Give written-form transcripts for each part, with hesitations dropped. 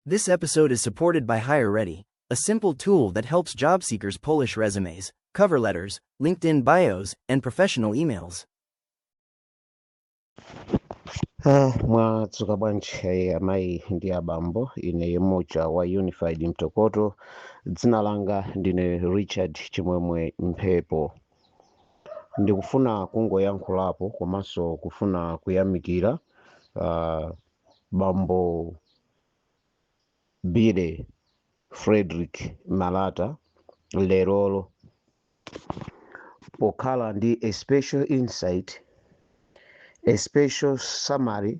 This episode is supported by HireReady, a simple tool that helps job seekers polish resumes, cover letters, LinkedIn bios, and professional emails. Mwadzuka bwanji amayi ndi abambo? Ine yemoja wa Unified Mtokoto, dzina langa ndine Richard Chimwemwe Mphepo. Ndikufuna kungoyankhulapo komanso kufuna kuyamikira bambo Billy Frederick Malata lerolo pokhala ndi a special insight, a special summary,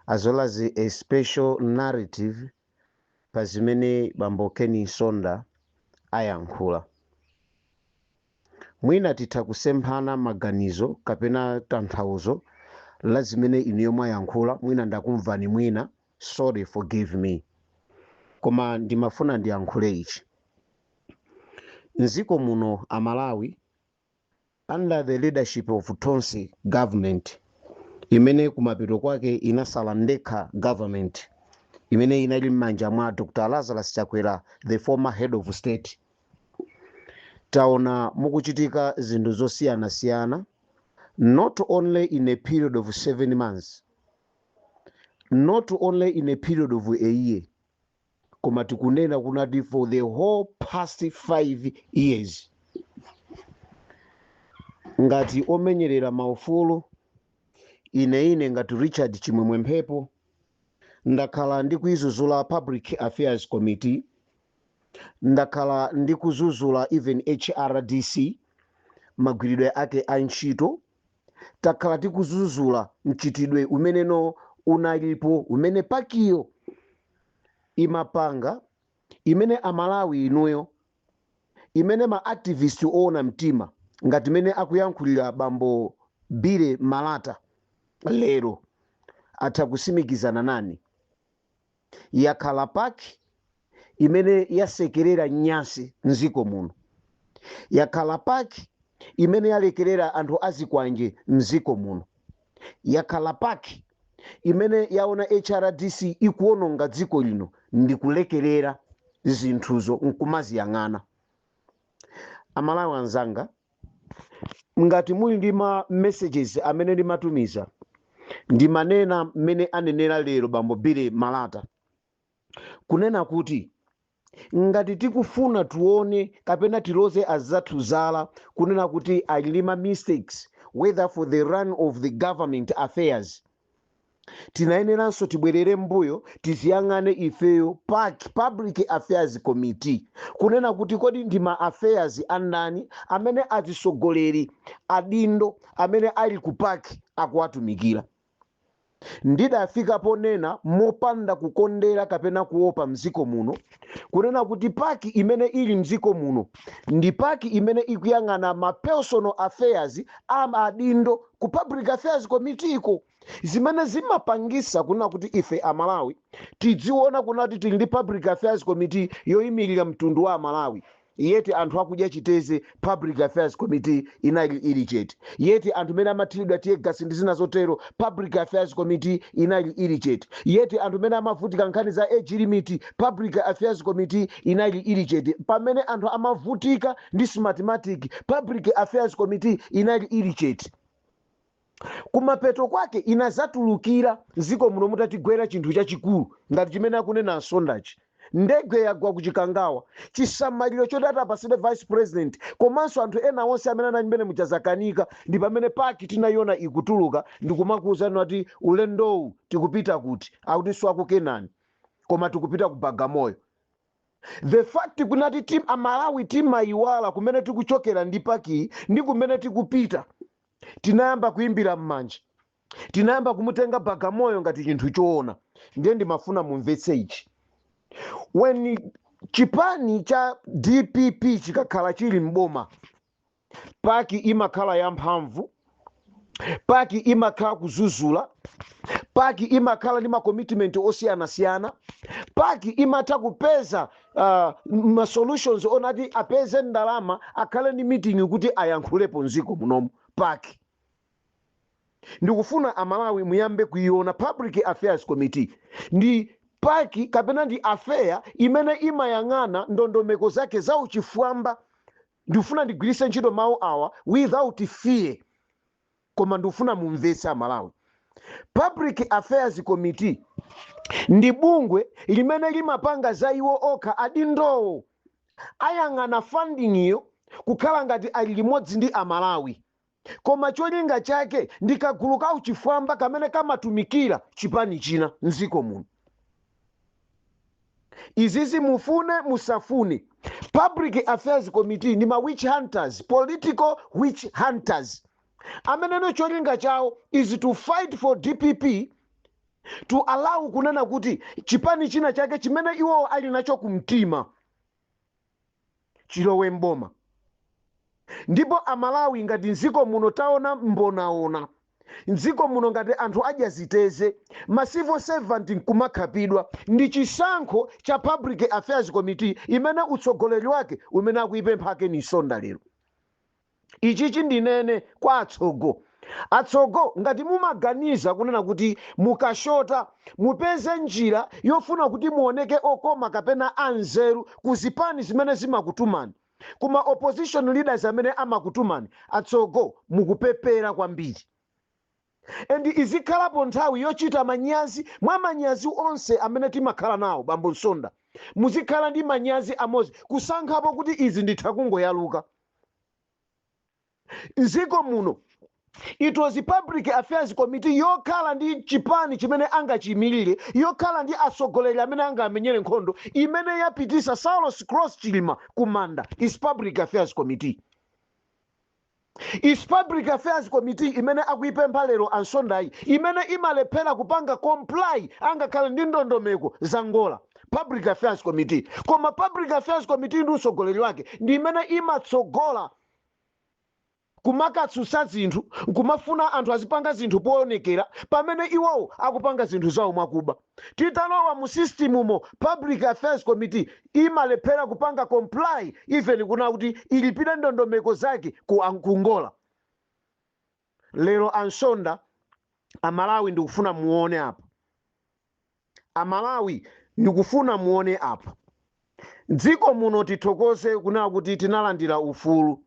as well as a special narrative pa zimene bambo Ken Msonda ayankhula. Mwina titha kusemphana maganizo kapena tanthauzo la zimene inuyo mwayankhula. Mwina ndakumvani mwina, sorry, forgive me, koma ndimafuna ndiyankhule ichi. Mdziko muno Amalawi, under the leadership of Tonse government, imene kumapeto kwake inasala ndekha government imene inali m'manja mwa Dr Lazarus Chakwera, the former head of state, taona mukuchitika zinthu zosiyanasiyana, not only in a period of 7 months, not only in a period of a year, koma tikunena kunati for the whole past 5 years. Ngati omenyerera maufulu, ine ngati Richard Chimwemwe Mphepo ndakhala ndikuyizuzula Public Affairs Committee, ndakhala ndikuzuzula even HRDC, magwiridwe ake a ntchito. Takhala tikuzuzula mchitidwe umeneno unalipo, umene PAC yo imapanga, imene Amalawi inuyo, imene ma activist oona mtima ngati mene akuyankhulira bambo Billy Malata lero atha kusimikizana nani. Yakhala PAC imene yasekerera nyasi mdziko muno, yakhala PAC imene yalekerera anthu azikwanje mdziko muno, yakhala PAC imene yaona HRDC ikuononga dziko lino ndikulekerera zinthuzo nkumaziyang'ana. Amalawi anzanga, ngati muli ndi ma messages amene ndimatumiza, ndimanena mmene anenera lero bambo Billy Malata, kunena kuti ngati tikufuna tione kapena tiloze azathu zala kunena kuti ali ndi ma mistakes, whether for the run of the government affairs, tinayeneranso tibwerere mbuyo, tiziyang'ane ifeyo PAC, Public Affairs Committee, kunena kuti kodi ndi ma affairs andani amene atsogoleri adindo amene ali ku PAC akuwatumikira? Ndidafika ponena mopanda kukondera kapena kuopa mdziko muno kunena kuti PAC imene ili mdziko muno ndi PAC imene ikuyang'ana ma personal affairs a adindo ku Public Affairs Committee iko, zimene zimapangisa kunena kuti ife Amalawi tidziona kunati tili ndi Public Affairs Committee yoyimirira mtundu wa Amalawi, yet anthu akudya chiteze, Public Affairs Committee inali ili chete. Yet anthu mene amathiridwa teargas ndi zina zotero, Public Affairs Committee inali ili chete. Yet anthu mene amavutika nkhani za age limit, Public Affairs Committee inali ili chete. Pamene anthu amavutika ndi Smartmatic, Public Affairs Committee inali ili chete. Kumapeto kwake inazatulukira ziko muno mutatigwera chinthu chachikulu ngati chimene akunena Msondachi, ndege yagwa kuChikangawa, chisamaliro choti atapasire vice president komanso anthu ena onse amene anali mmene muchazakanika. Ndi pamene PAC tinayiona ikutuluka ndikumakuwuzani kuti ulendowu tikupita kuti, akuti siwakukenani koma tikupita ku Bagamoyo. The fact kunati tim Amalawi timayiwala kumene tikuchokera ndi PAC ndi kumene tikupita. Tinayamba kuimbira m'manja, tinayamba kumutenga Bagamoyo ngati chinthu choona. Ndiye ndimafuna mumvetse ichi: when chipani cha DPP chikakhala chili mboma, PAC imakhala yamphamvu, PAC imakhala kuzuzula, PAC imakhala ndi ma commitment osiyanasiyana, PAC imatha kupeza ma solutions onati apeze ndalama, akhale ndi meeting kuti ayankhulepo mdziko munomu. PAC, ndikufuna Amalawi muyambe kuiona Public Affairs Committee ndi PAC kapena ndi affair imene imayang'ana ndondomeko zake za uchifwamba. Ndikufuna ndigwiritse ntchito mawu awa without fear, koma ndikufuna mumvetse, Amalawi. Public Affairs Committee ndi bungwe limene limapanga za iwo okha. Adindowo ayang'ana funding iyo kukhala ngati ali limodzi ndi Amalawi, koma cholinga chake ndi kagulu ka uchifwamba kamene kamatumikira chipani china mdziko muno. Izizi mufune musafune, Public Affairs Committee ndi ma witch hunters, political witch hunters, ameneno cholinga chawo is to fight for DPP, to allow kunena kuti chipani china chake chimene iwowo ali nacho kumtima chilowe mboma. Ndipo Amalawi, ngati mdziko muno taona mbonaona, mdziko muno ngati anthu adya ziteze, ma civil servant nkumakhapidwa, ndi chisankho cha Public Affairs Committee imene utsogoleri wake umene akuyipempha ake ni Msonda lero. Ichichi ndinene kwa atsogo. Atsogo, ngati mumaganiza kunena kuti mukashota mupeze njira yofuna kuti muoneke okoma kapena anzeru ku zipani zimene zimakutumani, kuma opposition leaders amene amakutumani, atsogo, mukupepera kwambiri. And izikhalapo nthawi yochita manyazi. Mwa manyazi onse amene timakhala nawo, bambo Msonda, muzikhala ndi manyazi amodzi kusankhapo kuti izi nditha kungoyaluka. Mdziko muno it was the Public Affairs Committee yokhala ndi chipani chimene angachiyimirire, yokhala ndi atsogoleri amene angamenyere nkhondo, imene yapitisa Saulos Klaus Chilima kumanda is Public Affairs Committee. Is Public Affairs Committee imene akuipempha lero ansondayi, imene imalephera kupanga comply angakhale ndi ndondomeko za NGORA, Public Affairs Committee. Koma Public Affairs Committee ndi utsogoleri wake ndi imene imatsogola kumakatsutsa zinthu, kumafuna anthu azipanga zinthu poonekera, pamene iwowo akupanga zinthu zawo mwakuba. Titalowa mu system mo, Public Affairs Committee imalephera kupanga comply, even kuna kuti ilipire ndondomeko zake ku NGORA. Lero Ansonda, Amalawi ndikufuna muone apa. Amalawi, ndikufuna muone apa. Dziko muno tithokoze kunena kuti tinalandira ufulu.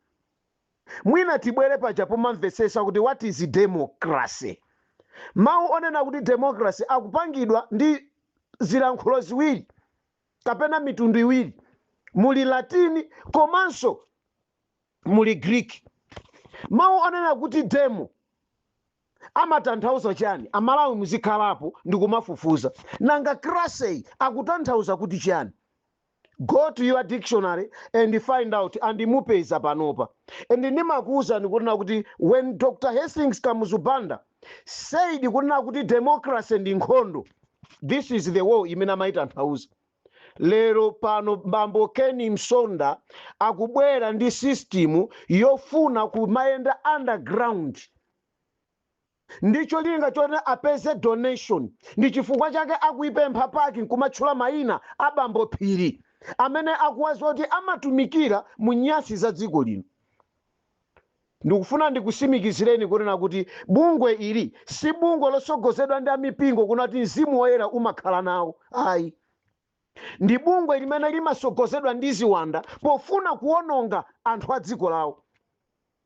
Mwina tibwere paja pomamvesesa kuti what is democracy. Mawu onena kuti democracy akupangidwa ndi zilankhulo ziwiri kapena mitundu iwiri. Muli Latini komanso muli Greek. Mawu onena kuti demo amatanthauza chani? Amalawi, muzikhalapo ndikumafufuza. Nanga cracy akutanthauza kuti chani? Go to your dictionary and find out, and mupeza panopa. And ndimakuwuzani kunena kuti when Dr Hastings Kamuzu Banda said kunena kuti democracy ndi nkhondo, this is the war imene amayitanthauza. Lero pano bambo Ken Msonda akubwera ndi system yofuna kumayenda underground ndicho linga choti apeze donation. Ndi chifukwa chake akuipempha PAC nkumatchula mayina a bambo Phiri amene akuwaziwa kuti amatumikira mu nyasi za dziko lino. Ndikufuna ndikusimikizireni kunena kuti bungwe ili si bungwe losogozedwa ndi amipingo kunati Mzimu Woyera umakhala nawo, ayi. Ndi bungwe limene limasogozedwa ndi ziwanda pofuna kuwononga anthu a dziko lawo.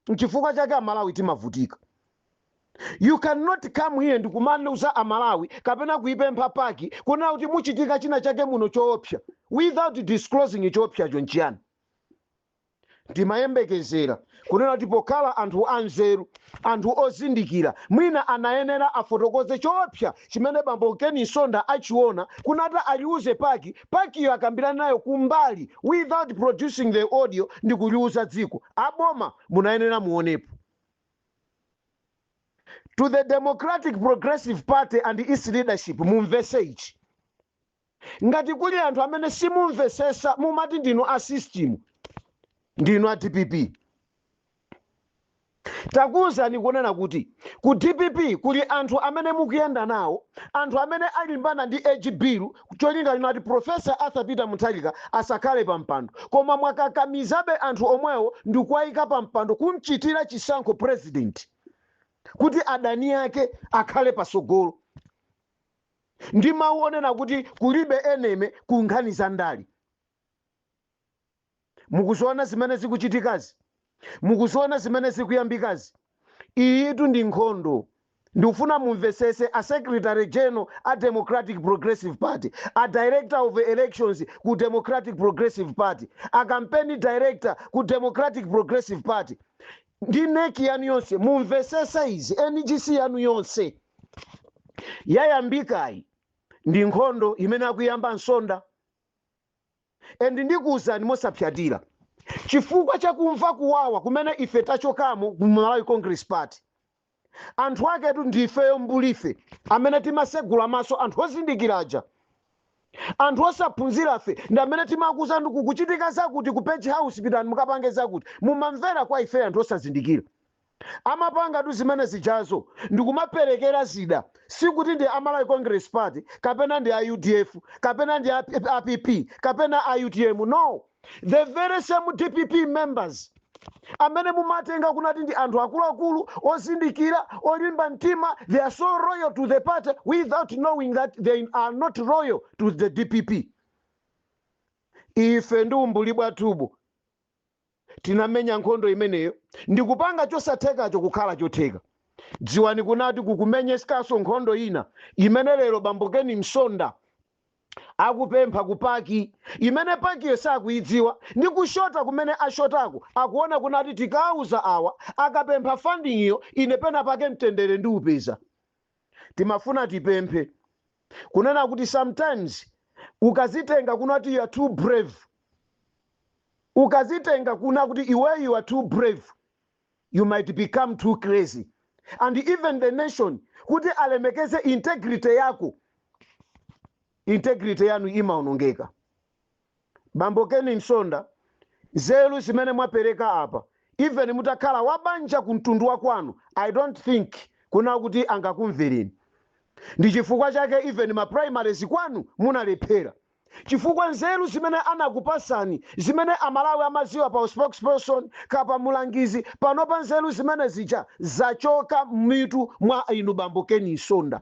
Nchifukwa chake Amalawi timavutika. You cannot come here ndikumaneuza Amalawi kapena kuipempha PAC kunena kuti muchitika china chake muno choopsa without disclosing choopsacho nchiyani. Ndimayembekezera kunena kuti pokhala anthu anzeru, anthu ozindikira, mwina anayenera afotokoze choopsa chimene bambo Ken Msonda achiona, kunati aliuze PAC, PACyo akambirana nayo kumbali without producing the audio ndi kuliuza dziko. Aboma munayenera muonepo. To the Democratic Progressive Party and its leadership, mumvese ichi. Ngati kuli anthu amene simumvesesa, mumati ndinu a system, ndinu a DPP. Takuwuzani kunena kuti ku DPP kuli anthu amene mukuyenda nawo, anthu amene alimbana ndi age bill, cholinga linati Professor Arthur Peter Mutharika asakhale pa mpando, koma mwakakamizabe anthu omwewo ndikuwayika pa mpando, kumchitira chisankho president kuti adani ake akhale pasogolo. Ndi mawu onena kuti kulibe enemy ku nkhani za ndale. Mukuziona zimene zikuchitikazi? Mukuziona zimene zikuyambikazi? Iyitu ndi nkhondo. Ndikufuna mumvesese, a Secretary General a Democratic Progressive Party, a Director of Elections ku Democratic Progressive Party, a Campaign Director ku Democratic Progressive Party ndi NEC yanu yonse, mumvesese izi. NGC yanu yonse, yayambikayi ndi nkhondo imene akuyamba Msonda. And ndikuwuzani mosapyatira, chifukwa chakumva kuwawa kumene ife tachokamo ku Malawi Congress Party, anthu aketu ndifeyo mbulife amene timasegula maso anthu ozindikiraja. Anthu osaphunzirafe ndi amene timakuza ndi kukuchitika zakuti ku Page House, pitani mukapange zakuti. Mumamvera kwa ife anthu osazindikira. Amapanga tu zimene zijazo ndikumaperekera zida, sikuti ndi a Malawi Congress Party kapena ndi a UDF kapena ndi a APP kapena a UTM, no. The very same DPP members amene mumatenga kunati ndi anthu akuluakulu ozindikira, olimba mtima, they are so loyal to the party without knowing that they are not loyal to the DPP. Ife ndi umbuli bwathubu tinamenya nkhondo imeneyo ndikupanga chosathekacho kukhala chotheka. Dziwani kunati kukumenyeskanso nkhondo ina imene lero bambo Ken Msonda akupempha ku PAC, imene PACyo sakuidziwa, ndi kushota kumene ashotako. Akuona kunati tikauza awa, akapempha funding iyo, ine pena pake mtendere ndi upeza. Timafuna tipemphe kunena kuti sometimes ukazitenga kunati you are too brave, ukazitenga kuna kuti iwe you are too brave, you might become too crazy, and even the nation kuti alemekeze integrity yako, integrity yanu imaonongeka. Bambo Ken Msonda, nzeru zimene mwapereka apa, even mutakhala wabanja ku mtundu wa kwanu, I don't think kuna kuti angakumvereni. Ndi chifukwa chake even ma primaries kwanu munalephera, chifukwa nzeru zimene anakupasani, zimene Amalawi amaziwa pa spokesperson kapa mulangizi, panopa nzeru zimene zija zachoka m'mitu mwa inu bambo Ken Msonda.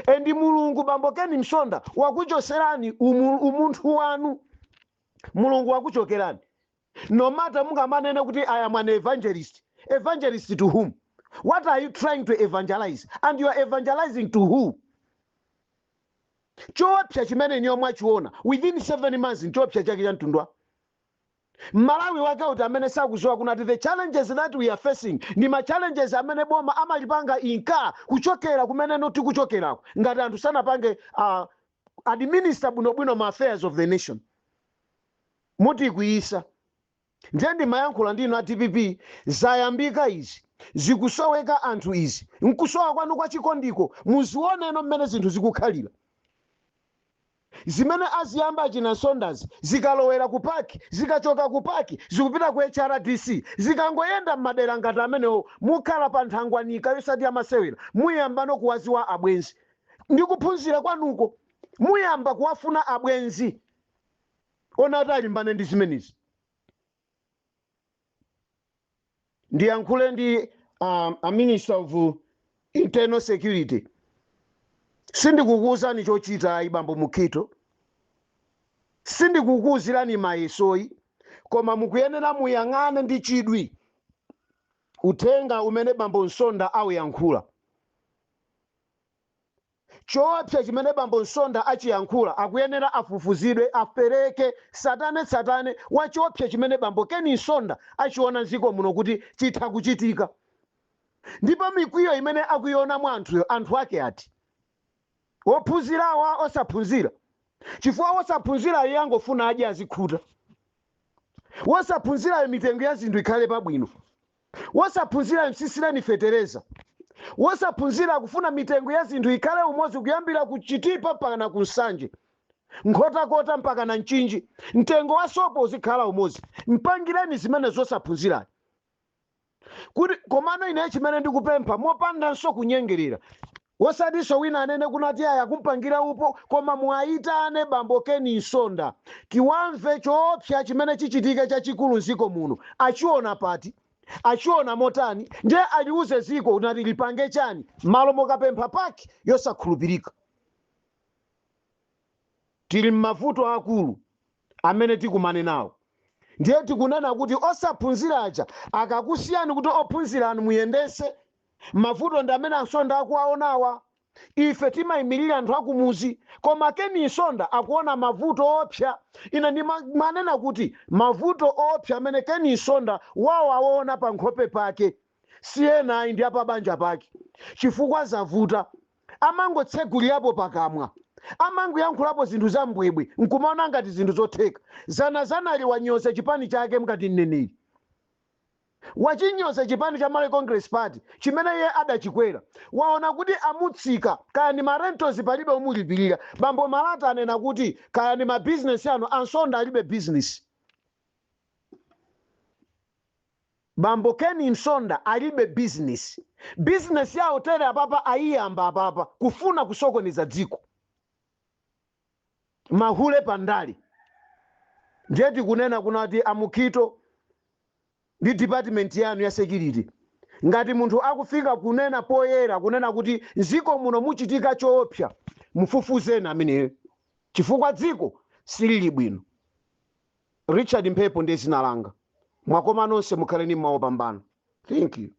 And Mulungu, bambo Ken Msonda, wakuchoserani umunthu wanu. Mulungu wakuchokerani. No matter mungamanene kuti I am an evangelist, evangelist to whom? What are you trying to evangelize, and you are evangelizing to who? Choopsa chimene niyo mwachiona within 7 months, nchoopsa chake cha mtundwa Malawi wake uti amene sakuziwa kunati the challenges that we are facing ndi ma challenges amene boma amalipanga inka kuchokera kumene noti kuchokerako, ngati anthu sanapange administer bwinobwino ma affairs of the nation? Muti kuyisa ndiye ndimayankhula ndinu a DPP. Zayambika izi, zikusoweka anthu izi, nkusowa kwanu kwa chikondiko. Muzioneno mmene zinthu zikukhalira, zimene aziyamba achina Msondazi, zikalowera ku PAC, zikachoka ku PAC zikupita ku HRDC, zikangoyenda m'madera ngati amenewo, mukhala pa nthangwanika yosati amasewera. Muyamba kuwaziwa abwenzi ndi kuphunzira kwanuko, muyamba kuwafuna abwenzi ona kuti alimbane ndi zimenezi. Ndiyankhule ndi a Minister of Internal Security. Sindikukuwuzani chochita ayi, bambo Mukhito, sindikukuwuzirani mayesoyi, koma mukuyenera muyang'ane ndi chidwi uthenga umene bambo Msonda auyankhula. Choopsa chimene bambo Msonda achiyankhula, akuyenera afufuzidwe, apereke satane-tsatane wa choopsa chimene bambo Ken Msonda achiona mdziko muno kuti chitha kuchitika. Ndipo mikwiyo imene akuiona mwa anthuyo, anthu ake ati ophunzirawa, osaphunzira? Chifukwa wosaphunzirayo iye angofuna adye, azikhuta. Wosaphunzirayo mitengo ya zinthu ikhale pabwino. Wosaphunzirayo msisireni fetereza. Wosaphunzira akufuna mitengo ya zinthu ikhale umodzi kuyambira ku Chitipa mpaka na ku Nsanje, Nkhotakota mpaka na Mchinji, mtengo wa sopo uzikhala umodzi. Mpangireni zimene zosaphunzirayo kuti. Komano ine chimene ndikupempha, mopandanso kunyengerera, wosatinso wina anene kunati aya kumpangira upo, koma muayitane bambo Ken Msonda tiwamve choopsa chimene chichitike chachikulu mdziko muno achiona pati, achiona motani, ndiye aliuze ziko kunati lipange chani malo mokapempha PAC yosakhulupirika. Tili m'mavuto akulu amene tikumane nawo. Ndiye tikunena kuti osaphunzira aja akakusiyani kuti ophunzira anu muyendese, mavuto ndi amene Ansonda akuwaonawa. Ife timayimirira anthu akumuzi, koma Ken Nsonda akuona mavuto opsa. Ine ndimanena kuti mavuto opsa amene Ken Nsonda wawaona pa nkhope pake si ena ayi, ndi apabanja pake, chifukwa zavuta. Amangotsegulirapo pakamwa, amangoyankhulapo zinthu za mbwebwe nkumaona ngati zinthu zotheka. Zanazanali wanyoza chipani chake mngati mneneri, wachinyoza chipani cha Malawi Congress Party chimene iye adachikwera. Waona kuti amutsika, kaya ni ma rentals palibe omulipirira. Bambo Malata anena kuti kaya ni mabizinesi anu, Ansonda alibe business. Bambo Ken Msonda alibe business. Business yawo tere apapa ayiyamba apapa kufuna kusokoneza dziko, mahule pandale. Ndiye tikunena kunati amukhito ndi department yanu ya security, ngati munthu akufika kunena poyera kunena kuti mdziko muno muchitika choopsa, mufufuzeni ameneyo, chifukwa dziko silili bwino. Richard Mphepo ndiye dzina langa. Mwakoma nonse, mukhale ni mmawa opambana. Thank you.